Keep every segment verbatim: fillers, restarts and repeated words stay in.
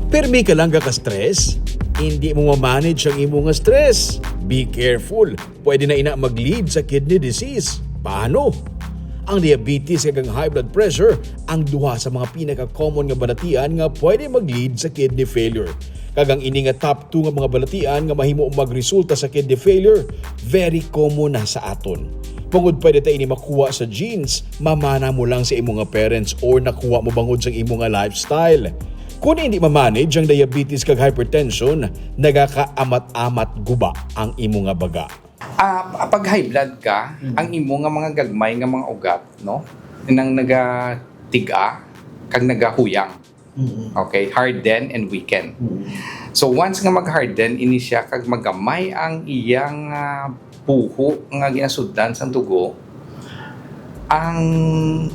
Pirmi ka lang ka-stress? Hindi mo ma-manage ang imo nga stress? Be careful. Pwede na ina mag-lead sa kidney disease. Paano? Ang diabetes kag ang high blood pressure ang duha sa mga pinaka-common nga balatian nga pwede mag-lead sa kidney failure. Kag ang ini nga top two nga mga balatian nga mahimo magresulta sa kidney failure, very common na sa aton. Bangod pwede ta ini makuha sa genes, mamana mo lang sa imo nga parents or nakuha mo bangod sa imo nga lifestyle. Kung hindi ma-manage ang diabetes kag hypertension, nagakaamat-amat guba ang imo nga baga. Ah, pag high blood ka, Mm. ang imo nga mga gagmay nga mga ugat, no? Nang nagatig-a, kag nagahuyang. Mm. Okay, harden and weaken. Mm. So, once nga mag-harden, ini siya kag magamay ang iyang, ah, buho nga ginasudlan sang dugo, ang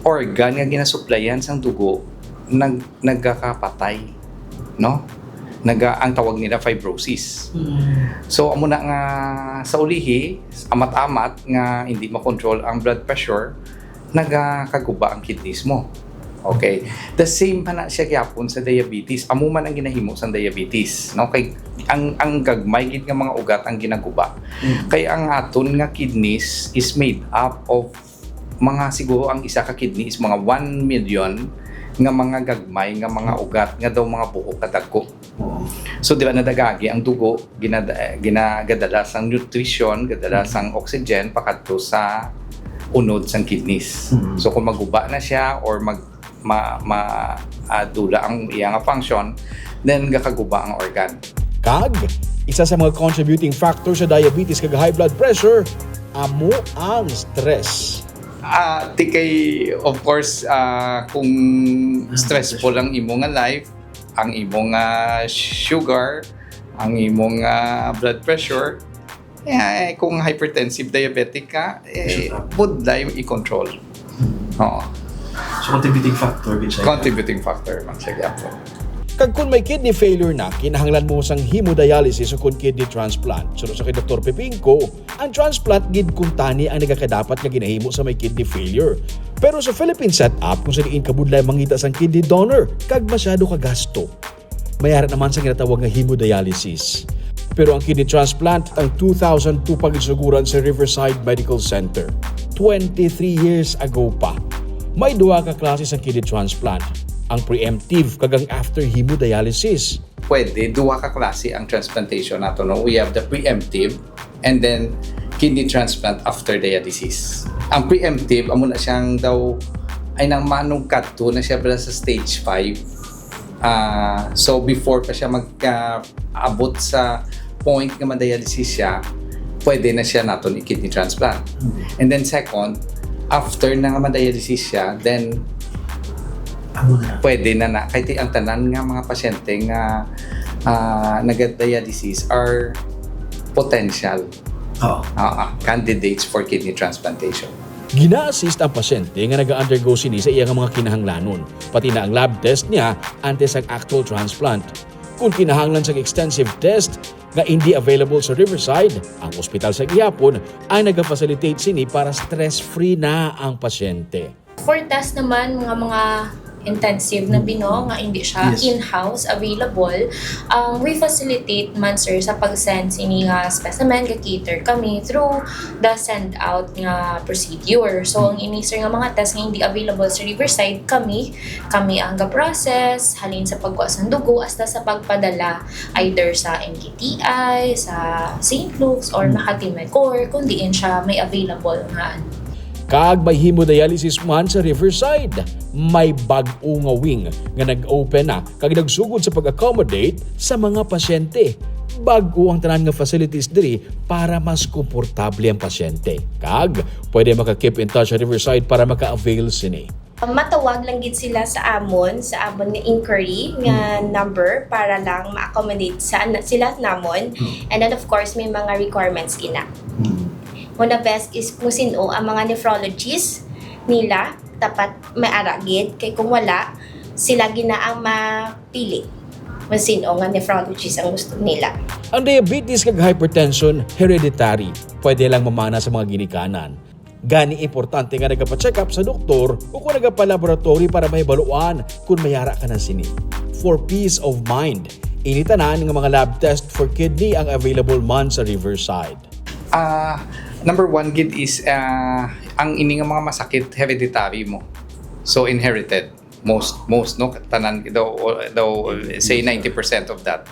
organ nga ginasuplayan sang dugo nag-, nagakapatay, no? Naga-, ang tawag nila fibrosis. Mm. So, amo na nga sa ulihi, amat-amat nga hindi makontrol ang blood pressure, nagakaguba ang kidneys mo. Okay. The same pa na siya gyapon sa diabetes. Amo man ang ginahimo sang diabetes, no? Kay ang, ang gagmay gid nga mga ugat ang ginaguba. Mm. Kay ang aton nga kidneys is made up of mga, siguro ang isa ka kidney is mga one million nga mga gagmay nga mga ugat nga daw mga buho kadagko. Oo. So, di ba, nadagagi ang dugo, ginada-, gina-, gadala sang nutrition, gadala Mm. sang oxygen pakadto sa unod sang kidneys. Mm. So, kung maguba na siya or mag-, ma-, ma-, ah, dula ang iya nga function, then gakaguba ang organ. Kag, isa sa mga contributing factor sa diabetes kag high blood pressure, amo ang stress. Ah, ti kay, of course, ah, kung Ah, stressful ang imo nga life, ang imo nga sugar, ang imo nga blood pressure, eh, kung hypertensive diabetic ka, eh, Should have. Budlay i-control. Hmm. Oo. So, contributing factor gid siya. Contributing factor man siya gyapon. Kag kung may kidney failure na, kinahanglan mo sang hemodialysis o kung kidney transplant. Suno sa kay Doktor Pepingko, ang transplant gid kuntani ang nagakadapat nga ginahimo sa may kidney failure. Pero sa Philippine setup, kung sa diin kabudlay mangita sang kidney donor, kag masyado ka gasto. May ara naman sa ginatawag nga hemodialysis. Pero ang kidney transplant, ang two thousand two pa ginsuguran sa Riverside Medical Center, twenty-three years ago pa. May duha ka klase sang kidney transplant, ang preemptive kag ang after hemodialysis. Pwede, duha ka klase ang transplantation nato, no? We have the preemptive and then kidney transplant after dialysis. Ang preemptive, amo na siyang daw, ay nang manugkadto na siya bala sa stage five. Ah, so before pa siya mag, ah, abot sa point nga ma-dialysis siya, pwede na siya naton i-kidney transplant. Mm. And then second, after na nga ma-dialysis siya, then Amo na. Pwede na na. Kay ti-, ang tanan nga mga pasyente nga, ah, naga-dialysis are potential, Oo. ah, ah, candidates for kidney transplantation. Gina-assist ang pasyente nga naga-undergo sini sa iya nga mga kinahanglanon, pati na ang lab test niya antes ang actual transplant. Kung kinahanglan sang extensive test nga hindi available sa Riverside, ang ospital sa gihapon ang naga-facilitate sini para stress-free na ang pasyente. For test naman, mga, mga intensive na bino nga hindi siya Yes. in-house available, um, we facilitate man, sir, sa pag-send sini nga specimen, ga-cater kami through the send-out nga procedure. So, ang ini, sir, nga mga test nga hindi available sa Riverside, kami, kami ang ga-process, halin sa pagkuha sa dugo hasta sa pagpadala either sa M K T I, sa Saint Luke's, or Hmm. Makati Medcor, kung diin siya may available nga ano. Kag may hemodialysis man sa Riverside, may bag-o nga wing nga nag-open na kag nagsugod sa pag-accommodate sa mga pasyente. Bag-o ang tanan nga facilities diri para mas komportable ang pasyente. Kag pwede maka-keep in touch sa Riverside para maka-avail sini. Matawag lang gid sila sa amon, sa amon nga inquiry nga Hmm. number para lang ma-accommodate sa, sila namon. Hmm. And then, of course, may mga requirements gina. Hmm. Una, best is kung sino ang mga nephrologist nila, dapat may ara gid. Kay kung wala, Sila gina ang mapili kung sino nga nephrologist ang gusto nila. Ang diabetes kag hypertension hereditary. Pwede lang mamana sa mga ginikanan. Gani, importante nga nagapacheck up sa doktor o kung nagapalaboratory para mahibaluan kung mayara ka na sini. For peace of mind, ini tanan nga mga lab test for kidney ang available man sa Riverside. Ah, number one gid is ah, ang ini nga mga masakit hereditary mo. So inherited. Most most no, tanan daw daw say ninety percent of that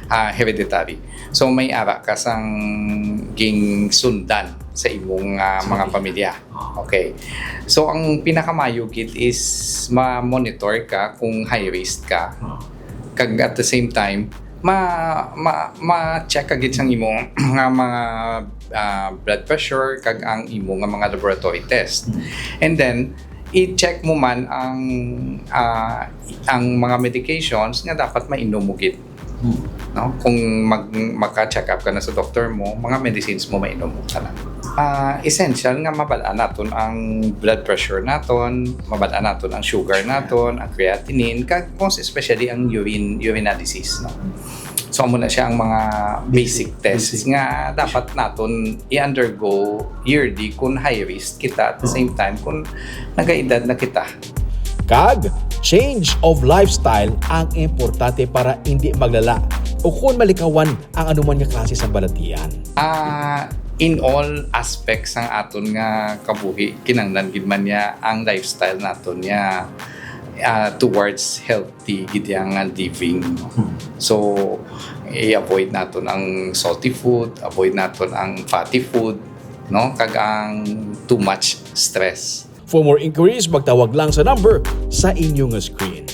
ah, hereditary. So may ara ka sang gingsundan sa imong ah, mga pamilya. Okay. So ang pinakamayo gid is ma-monitor ka kung high risk ka. Kag at the same time, ma ma ma-check ka gid sang imo nga mga ah, blood pressure kag ang imo nga mga laboratory test. And then i-check mo man ang ah, ang mga medications nga dapat mainom mo gid. No? Kung mag, maka-check up ka na sa doktor mo, mga medicines mo mainom mo tanan. Ah, essential nga mabal-an naton ang blood pressure naton, mabal-an naton ang sugar naton, ang creatinine, kag most especially ang urine urinalysis, no. So amo na siya ang mga basic tests nga dapat naton i-undergo yearly kung high risk kita at the same time kung nagaedad na kita. Kag, change of lifestyle ang importante para hindi maglala o kung malikawan ang anuman nga klase sang balatian. Ah, in all aspects sang aton nga kabuhi, kinahanglan gid man niya ang lifestyle naton niya ah, towards healthy gid yang nga living. So i-avoid naton ang salty food, avoid naton ang fatty food, no? Kag ang too much stress. For more inquiries, magtawag lang sa number sa inyo nga screen.